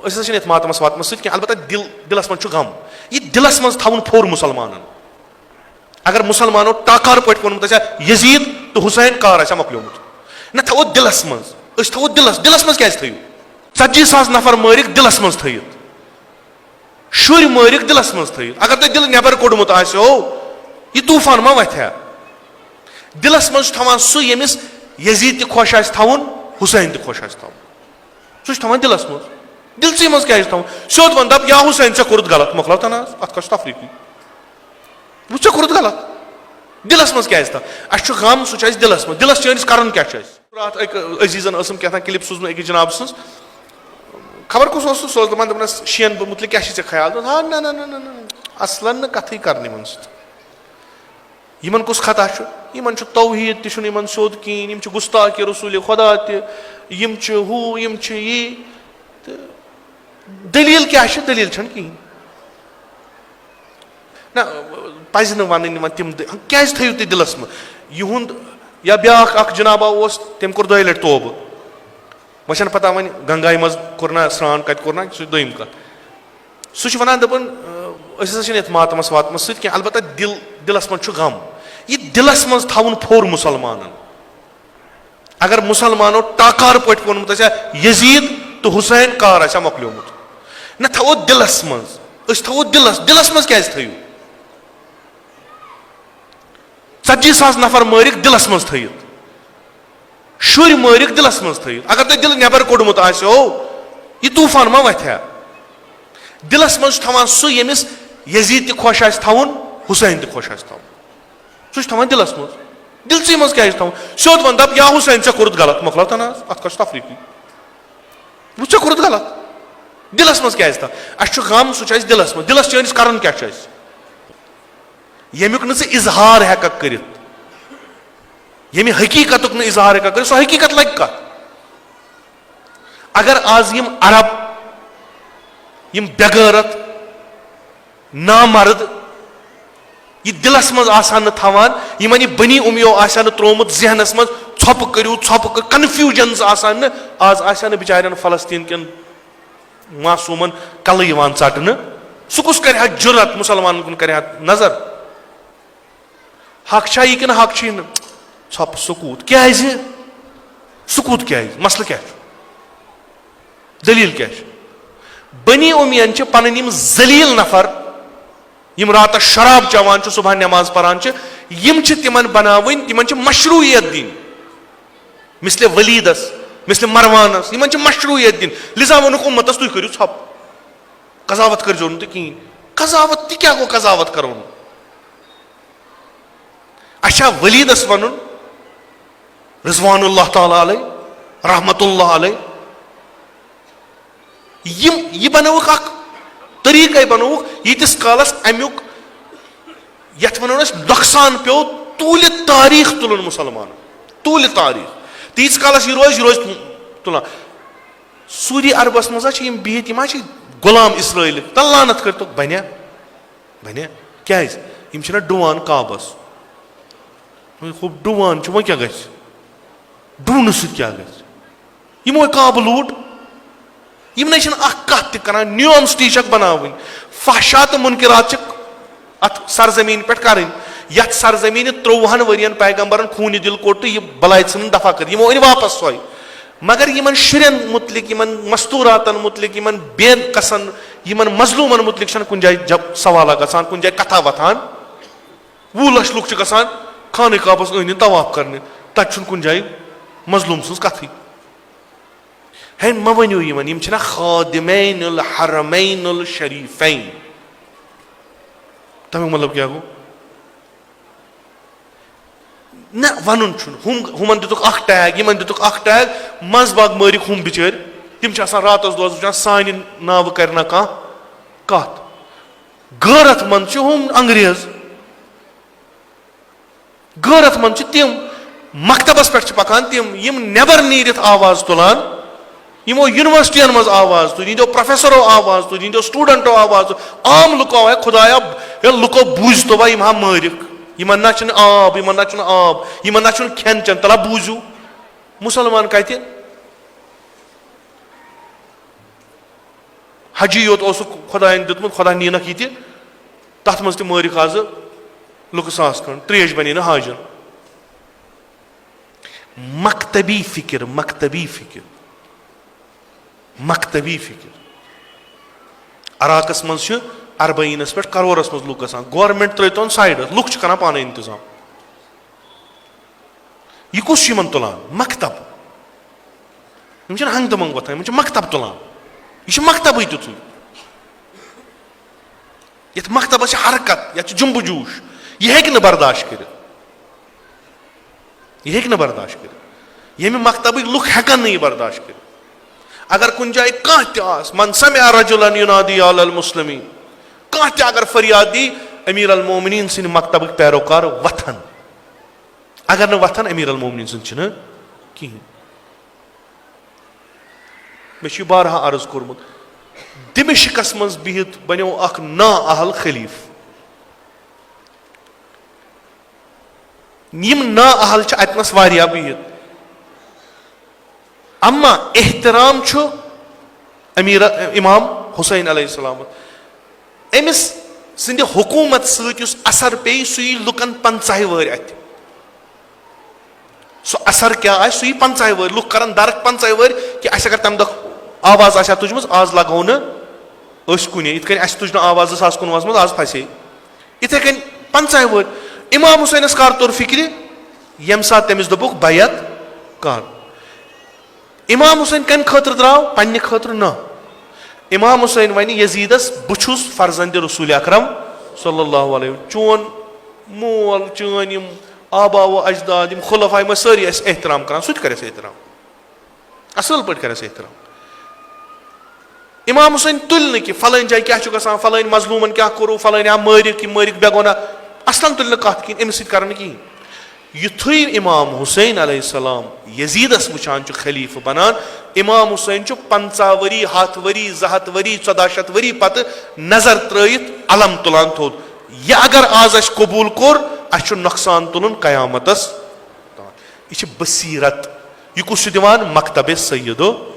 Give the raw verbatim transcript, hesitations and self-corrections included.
أسۍ ہسا چھِنہٕ یَتھ ماتمس واتمس سۭتۍ کینٛہہ، البتہ دِل، دِلس منٛز چھُ غم۔ یہِ دِلس منٛز تھاوُن پھوٚر مُسلمانن۔ اگر مُسلمانو ٹاکار پٲٹھۍ ووٚنمُت آسہِ ہا، یزید تہٕ حسین کار آسہِ ہا مۄکلیومُت۔ نہ، تھاوو دِلس منٛز، أسۍ تھاوو دِلس، دِلس منٛز کیازِ تھٲیِو؟ ژتجی ساس نفر مٲرِکھ دِلس منٛز تھٲیِتھ، شُرۍ مٲرِکھ دِلس منٛز تھٲیِتھ۔ اگر تۄہہِ دِل نٮ۪بر کوٚڑمُت آسہِ ہو، یہِ طوفان ما وتھِ ہا؟ دِلس منٛز چھُ تھاوان سُہ، ییٚمِس یزید تہِ خۄش آسہِ تھاوُن، حسین تہِ خۄش آسہِ تھاوُن۔ سُہ چھُ تھاوان دِلس منٛز۔ دِلسٕے منٛز کیازِ چھُ تھاوُن؟ سیوٚد وَن، دَپ، "یا حسین، ژےٚ کوٚرُتھ غلط، مۄکلاو تنازٕ، اَتھ کَتھ چھُ تفریٖقٕے؟ وۄنۍ ژےٚ کوٚرُتھ غلط۔" دِلس منٛز کیازِ تھاو؟ اَسہِ چھُ غم، سُہ چھُ اَسہِ دِلس منٛز۔ دِلس چٲنِس کَرُن کیٛاہ چھُ اَسہِ؟ راتھ أکۍ عزیٖزن ٲسٕم کیٛاہ تام clip سوٗزمٕژ أکِس جناب سٕنٛز۔ خبر کُس اوس سُہ؟ سُہ اوس دَپان، دَپان ٲس، "شِیَن مُتعلِق کیٛاہ چھِ ژےٚ خیال؟" دوٚپُن، "ہا، نہ، نہ، نہ، نہ، نہ، نہ۔ اَصلًا نہٕ کَتھٕے کَرنہِ یِمَن سۭتۍ۔" یِمن کُس خطا چھُ؟ یِمن چھُ توحیٖد تہِ چھُنہٕ یِمن سیوٚد کِہیٖنۍ، یِم چھِ گُستاخِ رسول خدا تہِ، یِم چھِ ہُہ، یِم چھِ یی۔ تہٕ دٔلیٖل کیٛاہ چھِ؟ دٔلیٖل چھَنہٕ کِہیٖنۍ۔ نہ، پَزِ نہٕ وَنٕنۍ یِمن تِم دٔ-، کیٛازِ تھٲیِو تُہۍ دِلس منٛز؟ یِہُنٛد یا بیٛاکھ اکھ جنابا اوس، تٔمۍ کوٚر دۄیہِ لٹہِ توبہٕ۔ وۄنۍ چھَنہٕ پَتہ وۄنۍ گنگایہِ منٛز کوٚر نا سرٛان، کَتہِ کوٚر نا، سُہ چھِ دوٚیِم کَتھ۔ سُہ چھُ وَنان، دَپان، "أسۍ ہسا چھِنہٕ یَتھ ماتمَس واتمَس سۭتۍ کینٛہہ، البتہ دِل، دِلَس منٛز چھُ غم۔" یہِ دِلَس منٛز تھاوُن پھوٚر مُسلمانَن۔ اگر مُسلمانو ٹاکار پٲٹھۍ ووٚنمُت آسہِ ہا، یزید تہٕ حسین کار آسہِ ہا مۄکلیومُت۔ نہ، تھاوو دِلَس منٛز۔ أسۍ تھاوو دِلَس، دِلَس منٛز کیٛازِ تھٲیِو؟ ژتجی ساس نفر مٲرِکھ دِلس منٛز تھٲیِتھ، شُرۍ مٲرِکھ دِلس منٛز تھٲیِتھ۔ اگر تۄہہِ دِل نٮ۪بر کوٚڑمُت آسہِ ہو، یہِ طوفان ما وتھِ ہا؟ دِلس منٛز چھُ تھاوان سُہ، ییٚمِس یزید تہِ خۄش آسہِ تھاوُن، حسین تہِ خۄش آسہِ تھاوُن۔ سُہ چھُ تھاوان دِلس منٛز۔ دِلسٕے منٛز کیازِ چھُ تھاوُن؟ سیوٚد وَن، دَپ، "یا حسین، ژےٚ کوٚرُتھ غلط، مۄکلاو تنازٕ، اتھ کتھ چھُ تفریٖقٕے؟ وۄنۍ ژےٚ کوٚرُتھ غلط۔" دِلس منٛز کیازِ تھاو؟ اَسہِ چھُ غم، سُہ چھُ اَسہِ دِلس منٛز۔ دِلس چٲنِس کرُن کیٛاہ چھُ اَسہِ؟ ییٚمیُک نہٕ ژٕ اظہار ہٮ۪ککھ کٔرِتھ، ییٚمہِ حقیٖقتُک نہٕ اظہار ہٮ۪ککھ کٔرِتھ، سۄ حقیٖقت لگہِ کتھ؟ اگر آز یِم عرب، یِم بے غٲرت، نامرد، یہِ دِلس منٛز آسان نہٕ تھاوان، یِمن یہِ بنی اُمیو آسہِ ہا نہٕ ترٛوومُت ذہنس منٛز، ژھۄپہٕ کٔرِو، ژھۄپہٕ کٔرِو، confusions آسان نہٕ، آز آسہِ ہا نہٕ بِچارٮ۪ن فلسطیٖن کٮ۪ن معصوٗمن کلہٕ یِوان ژٹنہٕ۔ سُہ کُس کرِ ہا جُرت، مُسلمانن کُن کرِ ہا نظر؟ حق چھا یہِ کِنہٕ حق چھُے نہٕ؟ ژھۄپہٕ، سکوٗت۔ کیازِ؟ سکوٗت کیازِ؟ مسلہٕ کیٛاہ چھُ؟ دٔلیٖل کیٛاہ چھِ؟ بنی اُمین چھِ پنٕنۍ یِم ذلیل نفر، یِم راتس شراب چٮ۪وان چھِ، صبحن نٮ۪ماز پران چھِ، یِم چھِ تِمن بناوٕنۍ، تِمن چھِ مشروعیت دِنۍ۔ مثل ولیدس، مثل مروانس، یِمن چھِ مشروعیت دِنۍ۔ لذا ووٚنُکھ اُمتس، "تُہۍ کٔرِو ژھۄپہٕ، قضاوت کٔرۍزیو نہٕ تُہۍ کِہیٖنۍ۔" قضاوت تہِ کیٛاہ گوٚو؟ قضاوت کرو نہٕ۔ اچھا، ولیدس ونُن، رضوان اللہ تعالیٰ علیہ، رحمت اللہ علیہ، یِم، یہِ بنٲوٕکھ اکھ طریٖقے، بنٲوٕکھ ییٖتِس کالس امیُک، یتھ ونو أسۍ، نۄقصان پیوٚو، طوٗلہِ تاریٖخ تُلُن مُسلمانن، طوٗلہِ تاریٖخ۔ تہٕ ییٖتِس کالس یہِ روزِ، یہِ روزِ تُلان۔ سعودی عربس منٛز ہا چھِ یِم بِہِتھ، یِم ہا چھِ غلام اسرائیلٕکۍ۔ تہٕ لعنت کٔرۍتو، بنیا؟ بنیا؟ کیازِ؟ یِم چھِنہ ڈُوان کعبس۔ وۄنۍ خوب ڈُوان چھُ، وۄنۍ کیٛاہ گژھِ؟ ڈُونہٕ سۭتۍ کیٛاہ گژھِ؟ یِمو ہے کعبہٕ لوٗٹ۔ یِم نے چھِنہٕ اکھ کتھ تہِ کران، نیوم سٹی چھکھ بناوٕنۍ۔ فحشا تہٕ منکرات چھِ اتھ سرزمین پٮ۪ٹھ کرٕنۍ، یتھ سرزمینہِ ترٛۆوُہن ؤرین پیغمبرن خوٗنہِ دِل کوٚڑ تہٕ یہِ بلاے ژھٕنٕن دفع کٔرِتھ۔ یِمو أنۍ واپس سۄے۔ مگر یِمن شُرٮ۪ن متعلق، یِمن مستوراتن متعلق، یِمن بے کسن، یِمن مظلومن متعلق چھنہٕ کُنہِ جایہِ جب-، سوالا گژھان، کُنہِ جایہِ کتھا وۄتھان۔ وُہ لچھ لُکھ چھِ گژھان خانہ کعبس أنٛدۍ أنٛدۍ طواف کرنہِ، تتہِ چھُنہٕ کُنہِ جایہِ مظلوم سٕنٛز کتھٕے۔ ہے، مہ ؤنِو یِمن، یِم چھِنہ خادمین الحرمین الشریفین۔ تمیُک مطلب کیٛاہ گوٚو؟ نہ، ونُن چھُنہٕ۔ ہُم، ہُمن دِتُکھ اکھ tag، یِمن دِتُکھ اکھ tag، منٛزباگ مٲرِکھ ہُم بِچٲرۍ۔ تِم چھِ آسان راتس دۄہس وٕچھان سانہِ ناوٕ کرِ نہ کانٛہہ کتھ۔ غٲرت مند چھِ ہُم انگریز، غٲرت مند چھِ تِم۔ مکتبس پٮ۪ٹھ چھِ پکان تِم، یِم نٮ۪بر نیٖرِتھ آواز تُلان۔ یِمو یونیورسٹین منٛز آواز تُج، یِہنٛدیو پروفیسرو آواز تُج، یِہنٛدیو سٹوڈنٹو آواز تُج، عام لُکو، ہے خدایا، ہے لُکو بوٗزتو با، یِم ہا مٲرِکھ، یِمن نہ چھُنہٕ آب، یِمن نہ چھُنہٕ آب، یِمن نہ چھُنہٕ کھٮ۪ن چٮ۪ن، تلہ بوٗزِو۔ مُسلمان کتہِ؟ حجی یوت اوسُکھ خۄدایَن دیُتمُت، خۄدا نِینَکھ یہِ تہِ، تَتھ منٛز تہِ مٲرِکھ آزٕ لُکہٕ ساس کھنٛڈ، ترٛیش بَنے نہٕ حاجَن۔ مکتبی فکر، مکتبی فکر، مکتبی فکر۔ عراقس منٛز چھِ اربعینس پٮ۪ٹھ کرورس منٛز لُکھ گژھان، گورنمنٹ ترٲوتون سایڈس، لُکھ چھِ کران پانے انتظام۔ یہِ کُس چھُ یِمن تُلان؟ مکتب۔ یِم چھِنہٕ ہنٛگ تہٕ منٛگ وۄتھان، یِمن چھُ مکتب تُلان۔ یہِ چھُ مکتبٕے تیُتھُے۔ یتھ مکتبس چھِ حرکت، یتھ چھُ جنب و جوش، یہِ ہیٚکہِ نہٕ برداشت کٔرِتھ۔ یہِ ہیٚکہِ نہٕ برداشت کٔرِتھ۔ ییٚمہِ مکتبٕکۍ لُکھ ہٮ۪کن نہٕ یہِ برداشت کٔرِتھ۔ اگر کُنہِ جایہِ کانٛہہ تہِ آسہِ، من سمع رجلا ینادی علی المسلمین، کانٛہہ تہِ اگر فریاد دی، امیر المومنین سٕنٛدِ مکتبٕکۍ پیروکار وۄتھن۔ اگر نہٕ وۄتھن، امیر المومنین سٕنٛدۍ چھِنہٕ کِہیٖنۍ۔ مےٚ چھُ یہِ بارہا عرض کوٚرمُت، دمشقس منٛز بِہِتھ بنیو اکھ نااہل خلیفہٕ۔ یِم نااہل چھِ اتنس واریاہ بِہِتھ، اما احترام چھُ امیر امام حسین علیہ السلام۔ أمِس سٕنٛدِ حکوٗمت سۭتۍ یُس اثر پیٚیہِ، سُہ یی لُکن پنٛژاہہِ وٕہٕرۍ اَتھِ۔ سُہ اثر کیٛاہ آسہِ، سُہ یی پنٛژاہہِ وٕہٕرۍ۔ لُکھ کرن درک پنٛژاہہِ وٕہٕرۍ کہِ اَسہِ اگر تَمہِ دۄہ آواز آسہِ ہا تُجمٕژ، آز لاگہو نہٕ أسۍ کُنے۔ یِتھ کٔنۍ اَسہِ تُج نہٕ آواز زٕ ساس کُنوُہَس منٛز، آز پھسے۔ یِتھَے کٔنۍ پنٛژاہہِ وٕہٕرۍ۔ امام حسینس کر توٚر فِکرِ؟ ییٚمہِ ساتہٕ تٔمِس دوٚپُکھ، "بیعت کر۔" امام حسین کمہِ خٲطرٕ درٛاو؟ پننہِ خٲطرٕ نہ۔ امام حسین ونہِ یزیدس، "بہٕ چھُس فرزند رسول اکرم صلی اللہ علیہ وسلم۔ چون مول، چٲنۍ یِم آبا و اجداد، یِم خلفاء، یِم ٲسۍ سٲری اَسہِ احترام کران، سُہ تہِ کرِ اَسہِ احترام، اصل پٲٹھۍ کرِ اَسہِ احترام۔" امام حسین تُلۍ نہٕ کہِ فلٲنۍ جایہِ کیٛاہ چھُ گژھان، فلٲنۍ مظلوٗمن کیٛاہ کوٚروٕ، فلٲنۍ آو مٲرِتھ، یِم مٲرِکھ بے گۄناہ۔ اصلن تُلۍ نہٕ کتھ کِہیٖنۍ، أمِس سۭتۍ کرن نہٕ کِہیٖنۍ۔ یُتھُے امام حسین علیہ السلام یزیدس وٕچھان چھُ خلیفہٕ بنان، امام حسین چھُ پنٛژاہ ؤری، ہتھ ؤری، زٕ ہتھ ؤری، ژۄداہ شتھ ؤری پتہٕ نظر ترٲیِتھ علم تُلان تھوٚد۔ یہِ اگر آز اَسہِ قبوٗل کوٚر، اَسہِ چھُ نۄقصان تُلُن قیامتس تام۔ یہِ چھِ بصیرت۔ یہِ کُس چھُ دِوان؟ مکتب سیدو